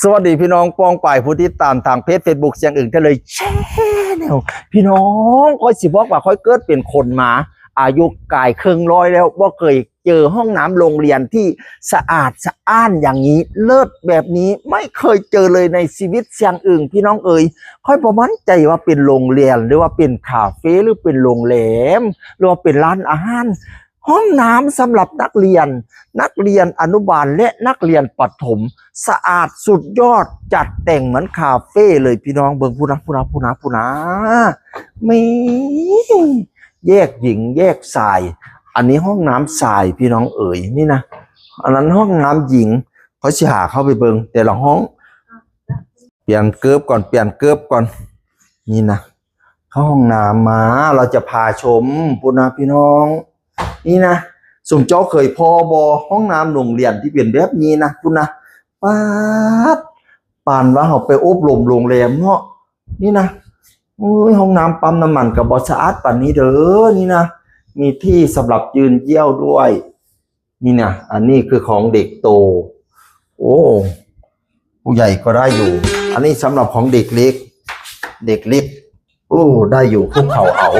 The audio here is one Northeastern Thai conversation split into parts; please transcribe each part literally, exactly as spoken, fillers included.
สวัสดีพี่น้องป้องปายผู้ติดตามทางเพจ Facebook เสียงอึ่งได้เลยแชนแนล พี่น้อง ข้อยสิบอกว่าข้อยเกิดเป็นคนมา อายุกายเคิงร้อยแล้ว บ่เคยเจอห้องน้ำโรงเรียนที่สะอาดสะอ้านอย่างนี้ เลิศแบบนี้ ไม่เคยเจอเลยในชีวิตเสียงอึ่ง พี่น้องเอ๋ย ข้อยบ่มั่นใจว่าเป็นโรงเรียน หรือว่าเป็นคาเฟ่ หรือเป็นโรงแรม หรือว่าเป็นร้านอาหาร ห้องน้ำสำหรับนักเรียน นักเรียนอนุบาลและนักเรียนประถม สะอาดสุดยอด จัดแต่งเหมือนคาเฟ่เลยพี่น้อง เบิ่งพุ้นนะ พุ้นนะ พุ้นนะ พุ้นนะ มีแยกหญิงแยกชาย อันนี้ห้องน้ำชายพี่น้องเอ๋ย นี่นะ อันนั้นห้องน้ำหญิง ข้อยสิหาเข้าไปเบิ่งแต่ละห้อง เปลี่ยนเกิบก่อน เปลี่ยนเกิบก่อน นี่นะ เข้าห้องน้ำมา เราจะพาชมพุ้นนะพี่น้อง นี่นะ ซุมเจ้าเคยพ้อบ่ ห้องน้ำโรงเรียนที่เป็นแบบนี้นะ พุ้นนะ ป๊าด ปานว่าเฮาไปอบรมโรงแรมเนาะ นี่นะ อุ้ย ห้องน้ำปั๊มน้ำมันก็บ่สะอาดปานนี้เด้อ นี่นะ มีที่สำหรับยืนเยี่ยวด้วย นี่นะ อันนี้คือของเด็กโต โอ้ ผู้ใหญ่ก็ได้อยู่ อันนี้สำหรับของเด็กเล็ก เด็กเล็ก โอ้ ได้อยู่ พวกเขาเอา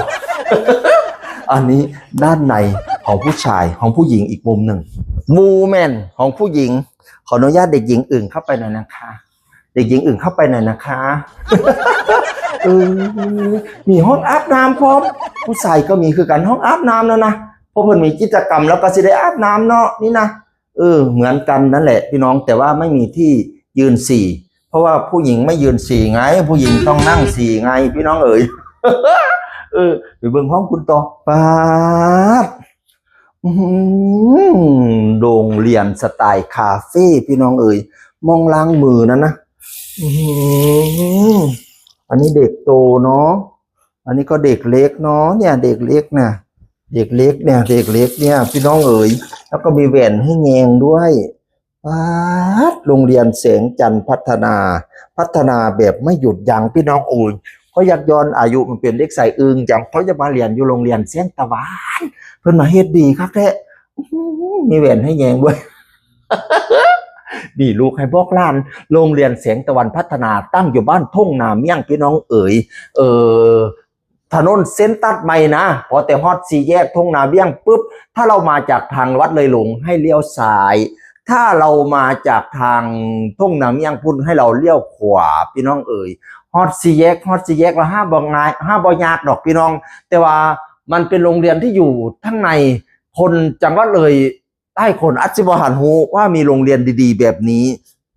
อันนี้ด้านในของผู้ชาย ของผู้หญิงอีกมุมหนึ่ง มูเมนต์ของผู้หญิง ขออนุญาตเด็กหญิงอึ่งเข้าไปหน่อยนะคะ เด็กหญิงอึ่งเข้าไปหน่อยนะคะ เออ มีห้องอาบน้ำพร้อม ผู้ชายก็มีคือกัน ห้องอาบน้ำแล้วนะ พวกเพิ่นมีกิจกรรมแล้วก็สิได้อาบน้ำเนาะ นี่นะ เออ เหมือนกันนั่นแหละพี่น้อง แต่ว่าไม่มีที่ยืนฉี่ เพราะว่าผู้หญิงไม่ยืนฉี่ไง ผู้หญิงต้องนั่งฉี่ไงพี่น้องเอ๋ย เออ ไปเบิ่งห้องคุณต่อ ป๊าด อื้อหือ โรงเรียนสไตล์คาเฟ่พี่น้องเอ๋ย หม่องล้างมือนั่นนะ อื้อหือ อันนี้เด็กโตเนาะ อันนี้ก็เด็กเล็กเนาะ เนี่ย เด็กเล็กนะ เด็กเล็กเนี่ย เด็กเล็กเนี่ย พี่น้องเอ๋ย แล้วก็มีแว่นให้แยงด้วย ป๊าด โรงเรียนแสงจันทร์พัฒนา พัฒนาแบบไม่หยุดยั้งพี่น้องเอ๋ย ข้อยอยากย้อนอายุมันเป็นเด็กใส่อึ่งจัง ข้อยจะมาเรียนอยู่โรงเรียนแสงตะวัน เพิ่นมาเฮ็ดดีคักแท้ อื้อหือ มีแว่นให้แยงด้วย มีลูกให้บอกหลาน โรงเรียนแสงตะวันพัฒนาตั้งอยู่บ้านทุ่งนาเมี่ยงพี่น้องเอ๋ย เออ ถนนเส้นตัดใหม่นะ พอแต่ฮอดสี่แยกทุ่งนาเมี่ยงปุ๊บ ถ้าเรามาจากทางวัดเลยหลงให้เลี้ยวซ้าย ถ้าเรามาจากทางทุ่งนาเมี่ยงพุ้นให้เราเลี้ยวขวา พี่น้องเอ๋ย ฮอดสี่แยก ฮอดสี่แยกแล้วหาบ่ง่าย หาบ่ยากดอกพี่น้อง แต่ว่ามันเป็นโรงเรียนที่อยู่ทางใน คนจังหวัดเลย หลายคนอาจสิบ่หันฮู้ว่ามีโรงเรียนดีๆแบบนี้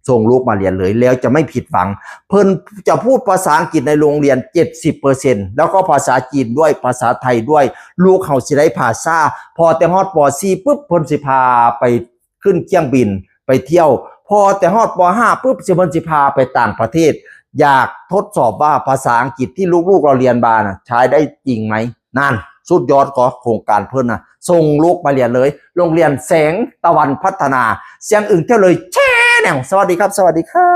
ส่งลูกมาเรียนเลย แล้วจะไม่ผิดหวัง เพิ่นจะพูดภาษาอังกฤษในโรงเรียน เจ็ดสิบเปอร์เซ็นต์ แล้วก็ภาษาจีนด้วย ภาษาไทยด้วย ลูกเฮาสิได้ภาษา พอแต่ฮอด ป.สี่ ปุ๊บ เพิ่นสิพาไปขึ้นเครื่องบินไปเที่ยว พอแต่ฮอด ป.ห้า ปุ๊บ สิเพิ่นสิพาไปต่างประเทศ อยากทดสอบว่าภาษาอังกฤษที่ลูกๆเราเรียนมาน่ะ ใช้ได้จริงไหม นั่น สุดยอดก็โครงการเพิ่นนะ ส่งลูกมาเรียนเลย โรงเรียนแสงตะวันพัฒนา เสียงอึ่งเที่ยวเลยแชนแนล สวัสดีครับ สวัสดีครับ